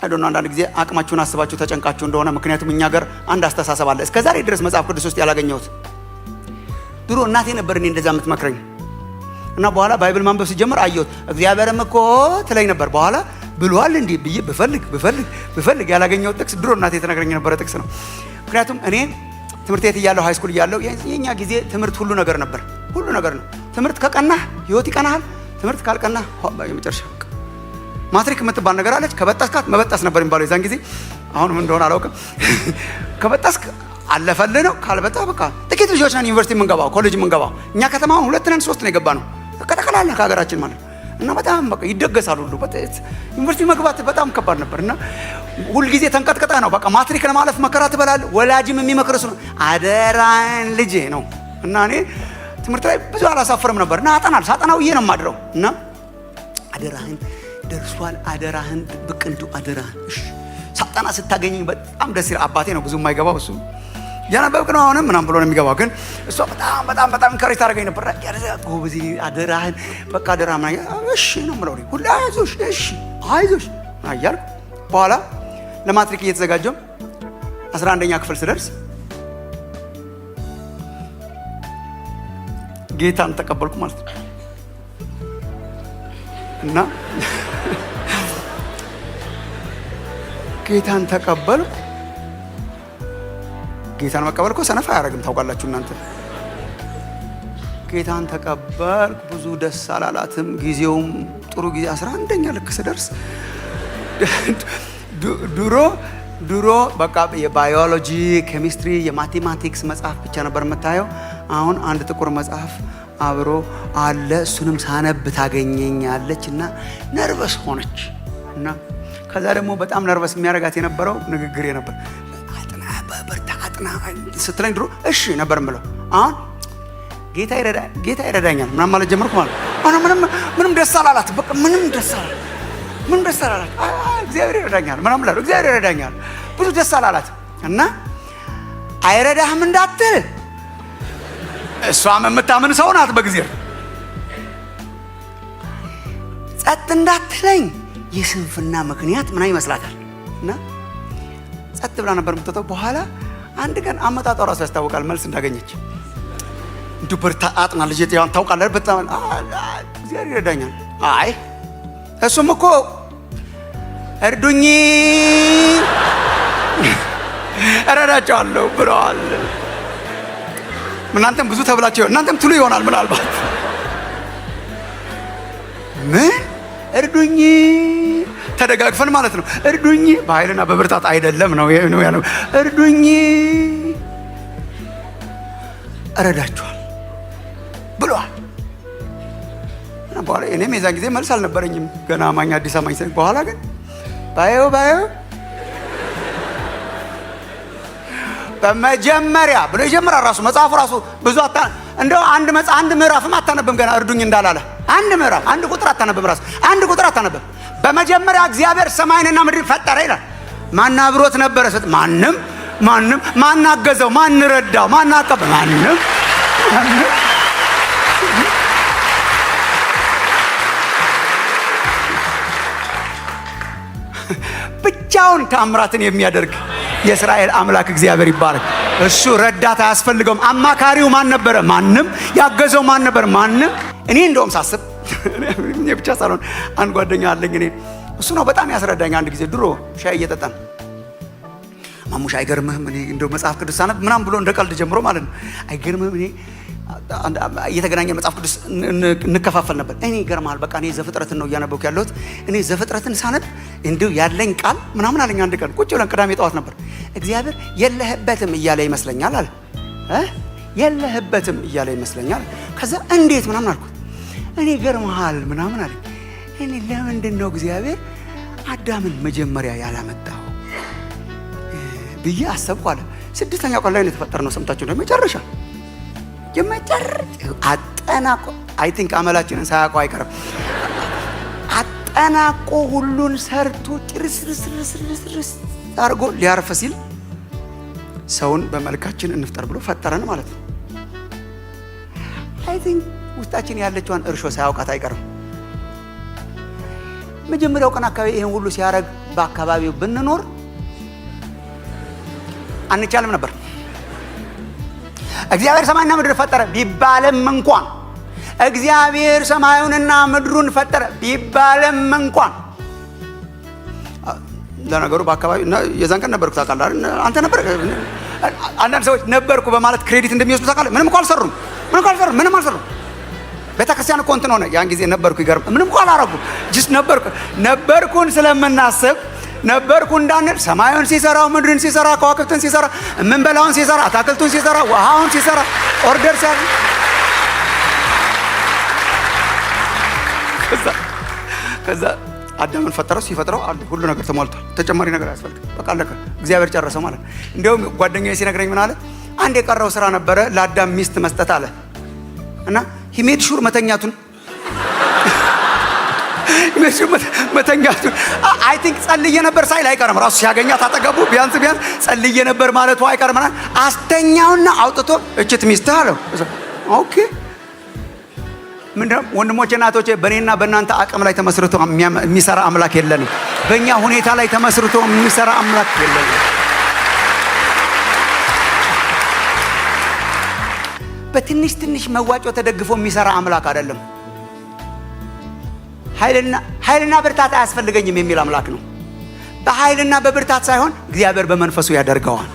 I don't know፣ አንዳንድ ጊዜ አቅማችሁን አስባችሁ ተጨንቃችሁ እንደሆነ። ምክንያቱም እኛ ጋር አንድ አስተሳሰብ አለ እስከ ዛሬ ድረስ መጽሐፍ ቅዱስ ውስጥ ያላገኘሁት። ድሮ እናቴ ነበር እኔ እንደዛ የምትመክረኝ እና በኋላ Bible ማንበብ ስጀምር አየሁት። እግዚአብሔርም እኮ ትለኝ ነበር። በኋላ ብሏል እንዲህ ብዬ ብፈልግ ብፈልግ ብፈልግ ያላገኘሁት ጥቅስ ድሮ እናቴ ትነግረኝ የነበረ ጥቅስ ነው። ምክንያቱም እኔ ትምህርት ቤት እያለሁ፣ high school እያለሁ የኛ ጊዜ ትምህርት ሁሉ ነገር ነበር። ሁሉ ነገር ነው። ትምህርት ከቀናህ ህይወት ይቀናሃል። ትምህርት ካልቀናህ የመጨረሻ ማትሪክ የምትባል ነገር አለች። ከበጠስካት መበጠስ ነበር የሚባለው የዛን ጊዜ። አሁን ምን እንደሆነ አላውቅም። ከበጠስክ አለፈልህ ነው። ካልበጣ በቃ ጥቂት ልጆች ነን ዩኒቨርሲቲ የምንገባው፣ ኮሌጅ የምንገባው። እኛ ከተማውን ሁለት ነን ሶስት ነው የገባ ነው ከጠቅላላ ከሀገራችን ማለት ነው። እና በጣም በቃ ይደገሳል ሁሉ። ዩኒቨርሲቲ መግባት በጣም ከባድ ነበር እና ሁልጊዜ ተንቀጥቅጠህ ነው። በቃ ማትሪክ ለማለፍ መከራ ትበላለህ። ወላጅም የሚመክር እሱ ነው። አደራን ልጄ ነው። እና እኔ ትምህርት ላይ ብዙ አላሳፍርም ነበር እና አጠናል ሳጠና ውዬ ነው የማድረው እና አደራህን ደርሷል፣ አደራህን ብቅ እንዲሁ አደራህን። እሺ ሳጠና ስታገኘኝ በጣም ደስ ይላል። አባቴ ነው ብዙ የማይገባው፣ እሱ እያነበብክ ነው አሁንም ምናምን ብሎ ነው የሚገባው። ግን እሷ በጣም በጣም በጣም encourage ታደርገኝ ነበር። ጎበዝ አደራህን በቃ አደራ ምናምን፣ እሺ ነው የምለው ሁሌ፣ አይዞሽ፣ እሺ አይዞሽ እያልኩ። በኋላ ለማትሪክ እየተዘጋጀው 11ኛ ክፍል ስደርስ ጌታን ተቀበልኩ ማለት ነው። እና ጌታን ተቀበልኩ። ጌታን መቀበል እኮ ሰነፍ አያደርግም፣ ታውቃላችሁ እናንተ። ጌታን ተቀበልኩ። ብዙ ደስ አላላትም። ጊዜውም ጥሩ ጊዜ 11ኛ ልክ ስደርስ ድሮ ድሮ በቃ የባዮሎጂ፣ ኬሚስትሪ፣ የ mathematics መጽሐፍ ብቻ ነበር የምታየው። አሁን አንድ ጥቁር መጽሐፍ አብሮ አለ። እሱንም ሳነብ ታገኘኛለች እና nervous ሆነች። እና ከዛ ደግሞ በጣም nervous የሚያደርጋት የነበረው ንግግሬ ነበር። አጥና፣ በርታ፣ አጥና ስትለኝ ድሮ እሺ ነበር የምለው። አሁን ጌታ ይረዳኛል ምናምን ማለት ጀመርኩ ማለት። አሁን ምንም ምንም ደስ አላላት። በቃ ምንም ደስ አላላት። ምንም ደስ አላላት። እግዚአብሔር ይረዳኛል ምናምን እላለሁ። እግዚአብሔር ይረዳኛል። ብዙ ደስ አላላት እና አይረዳህም እንዳትል እሷም የምታምን ሰው ናት። በእግዚአብሔር ጸጥ እንዳትለኝ የስንፍና ምክንያት ምናምን ይመስላታል እና ጸጥ ብላ ነበር የምትወጣው። በኋላ አንድ ቀን አመጣጧ ራሱ ያስታውቃል መልስ እንዳገኘች። እንዲሁ በርታ አጥና ልጄ ታውቃለህ፣ በጣም እግዚአብሔር ይረዳኛል። አይ እሱም እኮ እርዱኝ እረዳቸዋለሁ ብለዋል። እናንተም ብዙ ተብላችሁ እናንተም ትሉ ይሆናል ምናልባት። ምን እርዱኝ ተደጋግፈን ማለት ነው። እርዱኝ በኃይልና በብርታት አይደለም ነው ያለው። እርዱኝ እረዳችኋል ብለዋል። በኋላ እኔም የዛን ጊዜ መልስ አልነበረኝም ገና አማኝ፣ አዲስ አማኝ። በኋላ ግን ባየው ባየው በመጀመሪያ ብሎ ይጀምራል ራሱ መጽሐፉ ራሱ። ብዙ አታ እንደው አንድ አንድ ምዕራፍም አታነብም ገና እርዱኝ እንዳላለ አንድ ምዕራፍ አንድ ቁጥር አታነብም፣ ራሱ አንድ ቁጥር አታነብም። በመጀመሪያ እግዚአብሔር ሰማይንና ምድርን ፈጠረ ይላል። ማን አብሮት ነበረ? ማንም ማንም። ማን አገዘው? ማን ረዳው? ማን አቀበ? ማንም ማንም። ብቻውን ተአምራትን የሚያደርግ የእስራኤል አምላክ እግዚአብሔር ይባረክ። እሱ ረዳት አያስፈልገውም። አማካሪው ማን ነበረ? ማንም። ያገዘው ማን ነበር? ማንም። እኔ እንደውም ሳስብ እኔ ብቻ ሳልሆን አንድ ጓደኛ አለኝ። እኔ እሱ ነው በጣም ያስረዳኝ። አንድ ጊዜ ድሮ ሻይ እየጠጣን ማሙሽ አይገርምህም? እኔ እንደው መጽሐፍ ቅዱስ ሳነብ ምናምን ብሎ እንደ ቀልድ ጀምሮ ማለት ነው። አይገርምህም? እኔ እየተገናኘ መጽሐፍ ቅዱስ እንከፋፈል ነበር። እኔ ይገርምሃል፣ በቃ እኔ ዘፍጥረትን ነው እያነበብኩ ያለሁት። እኔ ዘፍጥረትን ሳነብ እንዲሁ ያለኝ ቃል ምናምን አለኝ። አንድ ቀን ቁጭ ብለን ቅዳሜ ጠዋት ነበር። እግዚአብሔር የለህበትም እያለ ይመስለኛል አለ። የለህበትም እያለ ይመስለኛል። ከዛ እንዴት ምናምን አልኩት። እኔ ይገርምሃል ምናምን አለኝ። እኔ ለምንድን ነው እግዚአብሔር አዳምን መጀመሪያ ያላመጣው ብዬ አሰብኩ አለ። ስድስተኛው ቀን ላይ ነው የተፈጠርነው። ሰምታችሁ ነው የመጨረሻ የመጨረሻ አጠናቆ I think አመላችንን ሳያውቀው አይቀርም። አጠናቆ ሁሉን ሰርቶ ጭርስርስርስርስርስ አድርጎ ሊያርፍ ሲል ሰውን በመልካችን እንፍጠር ብሎ ፈጠረን ማለት ነው። I think ውስጣችን ያለችዋን እርሾ ሳያውቃት አይቀርም። መጀመሪያው ቀን አካባቢ ይሄን ሁሉ ሲያደርግ በአካባቢው ብንኖር አንቻልም ነበር። እግዚአብሔር ሰማይና ምድር ፈጠረ ቢባልም እንኳን፣ እግዚአብሔር ሰማዩንና ምድሩን ፈጠረ ቢባልም እንኳን፣ ለነገሩ በአካባቢ የዛን ቀን ነበርኩ፣ ታውቃለህ አይደል? አንተ ነበር። አንዳንድ ሰዎች ነበርኩ በማለት credit እንደሚወስዱ ታውቃለህ። ምንም እኮ አልሰሩም። ምንም እኮ አልሰሩም። ምንም አልሰሩም። ቤተክርስቲያን እኮ እንትን ሆነ። ያን ጊዜ ነበርኩ። ይገርም። ምንም እኮ አላረጉም። Just ነበርኩ። ነበርኩን ስለምናስብ ነበርኩ እንዳንል ሰማዩን ሲሰራ፣ ምድርን ሲሰራ፣ ከዋክብትን ሲሰራ፣ የምንበላውን ሲሰራ፣ አታክልቱን ሲሰራ፣ ውሃውን ሲሰራ፣ order ሲያደርግ ከዛ አዳምን ፈጠረው። ሲፈጥረው አለ ሁሉ ነገር ተሟልቷል። ተጨማሪ ነገር አያስፈልግም። በቃ አለቀ። እግዚአብሔር ጨረሰው ማለት ነው። እንዲያውም ጓደኛዬ ሲነግረኝ ምን አለ? አንድ የቀረው ስራ ነበረ፣ ለአዳም ሚስት መስጠት አለ። እና he made sure መተኛቱን፣ he made sure መተኛቱን። I think ጸልዬ ነበር ሳይል አይቀርም። ራሱ ሲያገኛት አጠገቡ ቢያንስ ቢያንስ ጸልዬ ነበር ማለቱ አይቀርም። አስተኛውና አውጥቶ እችት ሚስትህ አለው። Okay፣ ምንድነው ወንድሞቼ እናቶቼ፣ በእኔና በእናንተ አቅም ላይ ተመስርቶ የሚሰራ አምላክ የለንም። በእኛ ሁኔታ ላይ ተመስርቶ የሚሰራ አምላክ የለንም። በትንሽ ትንሽ መዋጮ ተደግፎ የሚሰራ አምላክ አይደለም። ኃይልና ብርታት አያስፈልገኝም የሚል አምላክ ነው። በኃይልና በብርታት ሳይሆን እግዚአብሔር በመንፈሱ ያደርገዋል።